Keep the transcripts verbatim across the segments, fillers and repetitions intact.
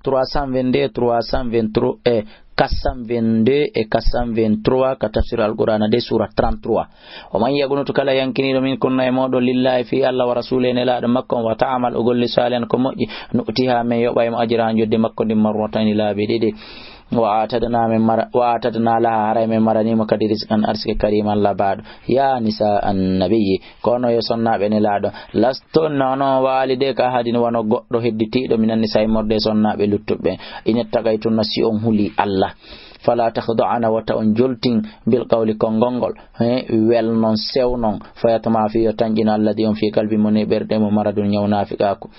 trois cent vingt-deux, trois cent vingt-trois, e quatre cent vingt-deux e quatre cent vingt-trois, ka tafsir Alqur'aana de, suura trente-trois. "Wa man yaqnutu", kala yankiniiɗo, "minkunna", e mooɗon, "lillaahi", fii Alla, "wa rasuulihi", e nelaaɗo makko on, "wa ta'mal", o golli saalihan ko moƴƴi, "nu'tiha", men yoɓay mo, "ajraha", jodde makko ndin, "marratayni", laabi ɗiɗi. "Wa a'tadna", men mara-, "wa a'tadna laha", haray men marani mo kadi, "rizqan", arsike, "kariman", labaaɗo. "Ya nisaa an-nabiyyi", kono yo sonnaaɓe nelaaɗo, "lastunna", onon on waali de, "ka ahadin", wano goɗɗo hedditiiɗo, "minan nisaa", immorde e sonnaaɓe luttuɓe ɓen. "In ittaqaytunna", si on huli Alla. "Fala takhda'na", wata on joltin, "bil qawli", konngol ngol, he, welnon, sewnon, "fa yatma'a", fii yo tanƴino, "alladhi", on, "fi qalbi", mo, e ɓerɗe mum, "maradun", ñaw naafiqaaku.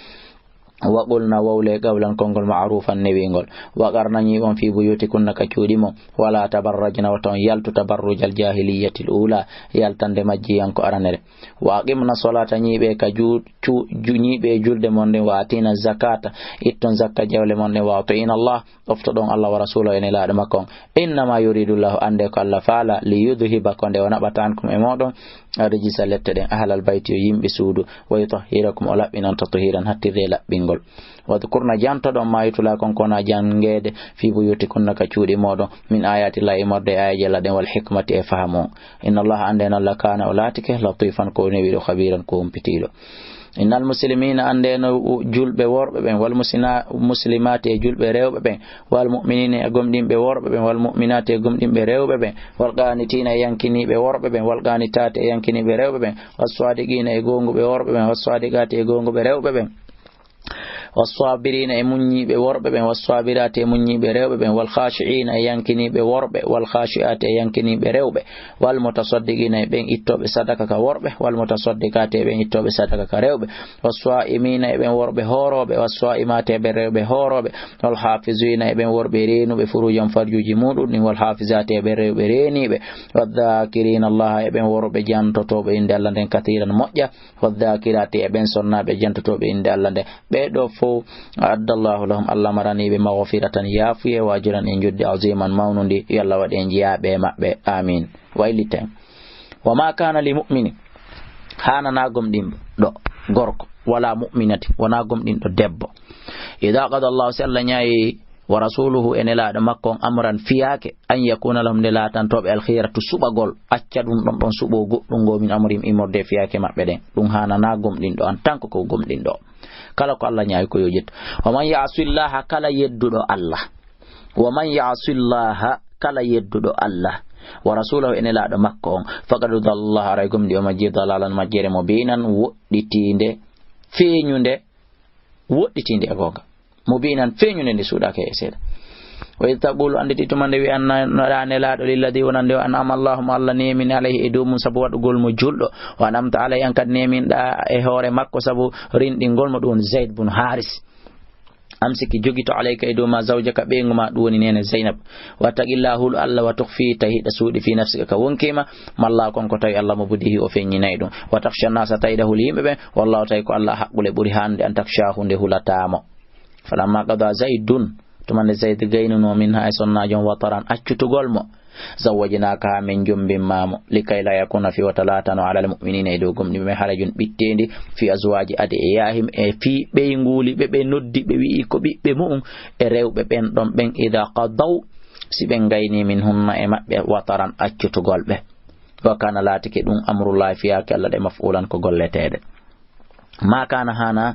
"Wa qulna", wowle, "qawlan", konngol, "ma'rufan", newingol. "Wa qarna", ñiiɓon, "fi buyutikunna", ka cuuɗi mon. "Wa la tabarrajna", wata on yaltu, "tabarrujal jahiliyyatil ula", yaltande majjiyanko aranere. "Wa aqimna salata", ñiiɓe ka ju-, cu-, ju-, ñiiɓe julde mon nden. "Wa atina zakata", itton zakka jawle mon ɗen. "Wa ati'na Allah", ɗoftoɗon Alla, "wa rasulahu", e nelaaɗo makko on. "Innama yuridu Llahu", annde ko Alla faala, "li yudhiba", ko nde o naɓata, "ankum", e mooɗon, "arrijsa", lette ɗen, "ahlal bayti", yo yimɓe suudu, "wa yutahhirakum", o laɓɓinan, "tathiran", hattirde laɓɓingol. "Wadhkurna", jantoɗon, "ma yutla", kon ko wona janngeede, "fi buyutikunna", ka cuuɗi mooɗon, "min ayati Llahi", immorde e aayeeje Alla ɗen, "wal hikmati", e faamu on. "Inna Allaha", anndeno Alla, "kana", o laatike, "latifan", ko newiiɗo, "khabiran", ko humpitiiɗo. "Innal muslimina", anndeno julɓe worɓe ɓen, "wal musina-, muslimati", e julɓe rewɓe ɓen, "wal mu'minina", e gomɗinɓe worɓe ɓen, "wal mu'minati", e gomɗinɓe rewɓe ɓen, "wal qanitina", e yankiniiɓe worɓe ɓen, "wal qanitati", e yankiniiɓe rewɓe ɓen, "was sadiqina", e goonguɓe worɓe ɓen, "was sadiqati", e goonguɓe rewɓe ɓen, "was sabirina", e muññiiɓe worɓe ɓen, "was sabirati", e muññiiɓe rewɓe ɓen, "wal khashi'ina", e yankiniiɓe worɓe, "wal khashi'ati", e yankiniiɓe rewɓe, "wal mutasaddiqina", e ɓen ittooɓe sadaka ka worɓe, "wal mutasaddiqati", e ɓen ittooɓe sadaka ka rewɓe, "was sa'imina", e ɓen worɓe hoorooɓe, "was sa'imati", e ɓen rewɓe hoorooɓe, "wal hafizina", e ɓen worɓe reenuɓe, "furujahum", farjuuji muuɗum ɗin, "wal hafizati", e ɓen rewɓe reeniiɓe, "wadh dhakirina Allaha", e ɓen worɓe jantotooɓe innde Alla nden, "kathiran", moƴƴa, "wadh dhakirati", e ɓen sonnaaɓe jantotooɓe innde Alla nden. Ɓee ɗoo fow, "a'adda Llahu lahum", Alla maranii ɓe, "maghfiratan", yaafuye, "wa ajran", e njoddi, "aziman", mawnundi. Yo Alla waɗ en jeyaaɓe e maɓɓe. Amin. Wayliten. "Wa ma kana li mu'mini", haananaa gomɗinɗo gorko, "wala mu'minati", wonaa gomɗinɗo debbo, "idha qada Llahu", si Alla ñaayi, "wa rasuluhu", e nelaaɗo makko on, "amran", fiyaake, "an yakuna lahum", nde laatantoo ɓe, "al khiyaratu", suɓagol, acca ɗum ɗon ɗon suɓo goɗɗum ngo, "min amrihim", immorde e fiyaake maɓɓe ɗen. Ɗum haananaa gomɗinɗo, en tant que ko gomɗinɗo. Kala ko Alla ñaayi ko yo ƴettu. "Wa man ya'si Llaha", kala yedduɗo Alla. "Wa man ya'si Llaha", kala yedduɗo Alla, "wa rasulahu", e nelaaɗo makko on, "faqad dalla", haray gomɗii o majjii, "dalalan", majjere, "mubinan", woɗɗitiinde, feeñunde, woɗɗitiinde e goonga. "Mubinan", feeñunde, nde suuɗaaka e seeɗa. "Wa idh taqulu", annditi tuma nde wi'annoɗaa nelaaɗo, "lilladhi", wonande o, "an'ama Llahu", mo Alla neemini, "alayhi", e dow mum, sabu waɗugol mo julɗo, "wa an'amta alayhi", an kadi neeminɗaa e hoore makko, sabu rinɗingol mo, ɗum woni Zayd bun Haris. "Amsik", jogito, "alayka", e dow ma, "zawjaka", ɓeyngu ma, ɗum woni neene Zaynab. "Wattaqillaha", hulu Alla, "wa tukhfi", tawi hiɗa suuɗi, "fi nafsika", ka wonkii ma, "ma Llahu", kon ko tawi Alla, "mubdihi", o feññinay ɗum, "wa takhsha nnasa", tawi hiɗa huli yimɓe ɓen, "wallahu", tawi ko Alla haqqule ɓuri hande an takhshahu, nde hulataa mo. "Falamma qada Zaydun", tuma nde Zayd gaynunoo, "minha", e sonnaajo on, "wataran", accutugol mo, "zawwajnakaha", min jombinmaa mo, "likay la yakuna", fii wota laatano, "alal mu'minina", e dow gomɗinɓe ɓen, "harajun", ɓitteendi, "fii azwaji ad'iyaihim", e fii ɓeynguuli ɓe ɓe noddi, ɓe wi'i ko ɓiɓɓe mu'un, e rewɓe ɓen ɗon ɓen, "idha qadaw", si ɓe gaynii, "minhunna", e maɓɓe, "wataran", accutugol ɓe. "Wa kana", laatike ɗum, "amrullahi", fiyaake Alla ɗe, "maf'ulan", ko golleteeɗe. "Ma kana", haana,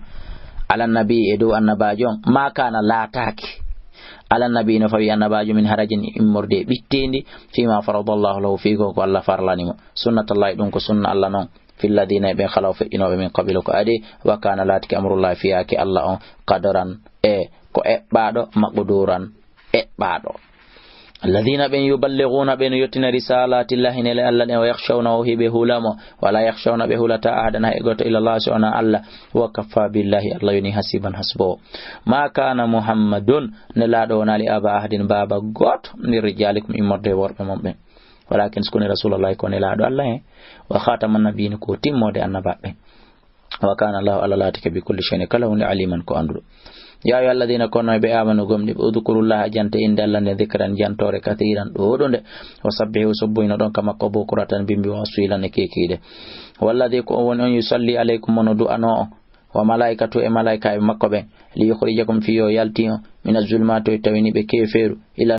"ala nabi", e dow annabaajo on, "ma kana", laataaki, "ala nabi", no fawi annabaajo, "min harajin", immorde e ɓitteendi, "fima faradallahu lahu", fii ko ko Alla farlani mo, "sunnatallahi", ɗum ko sunna Alla non, "fi lladina", e ɓen, "khalaw", feƴƴinooɓe, "min qablu", ko adii, "wa kana", laatike, "amrullahi", fiyaake Alla on, "qadaran", e ko eɓɓaaɗo, "maqduran", eɓɓaaɗo. "Alladhina", ɓen, "yuballighuna", ɓe no yottina, "risalatillahi", nele Alla ɗen, "wa yakhshawnahu", hiɓe hula mo, "wa la yakhshawna", ɓe hulataa, "ahadan", hay gooto, "illa Allah", si wonaa Alla, "wa kafa billahi", Alla yoni, "hasiban", hasboowo. "Ma kana Muhammadun", nelaaɗo wonaali, "aba ahadin", baaba gooto, "min rijalikum", immorde e worɓe mon ɓen, "walakin", sikoni, "rasulallahi", ko nelaaɗo Alla en, "wa khataman nabiyyin", ko timmoode annabaaɓe ɓen. "Wa kana Allahu", Alla laatike, "bi kulli shay'in", kala huunde, "aliman", ko annduɗo. "Ya ayyuha alladhina", kono e ɓe, "amanu", gomɗinɓe, "udhkurullaha", jante innde Alla nden, "dhikran", jantoore, "kathiran", ɗuuɗunde. "Wa sabbihu", subboynoɗon ka makko, "bukratan", bimbi, "wa asilan", e kiikiiɗe. "Huwa alladhi", ko o woni on, "yusalli alaykum", mo no du'anoo on, وملائكته e malaa'ikaaɓe makko ɓen, ليخرجكم fii yo yaltin on, من الظلمات e tawini ɓe keefeeru, إلى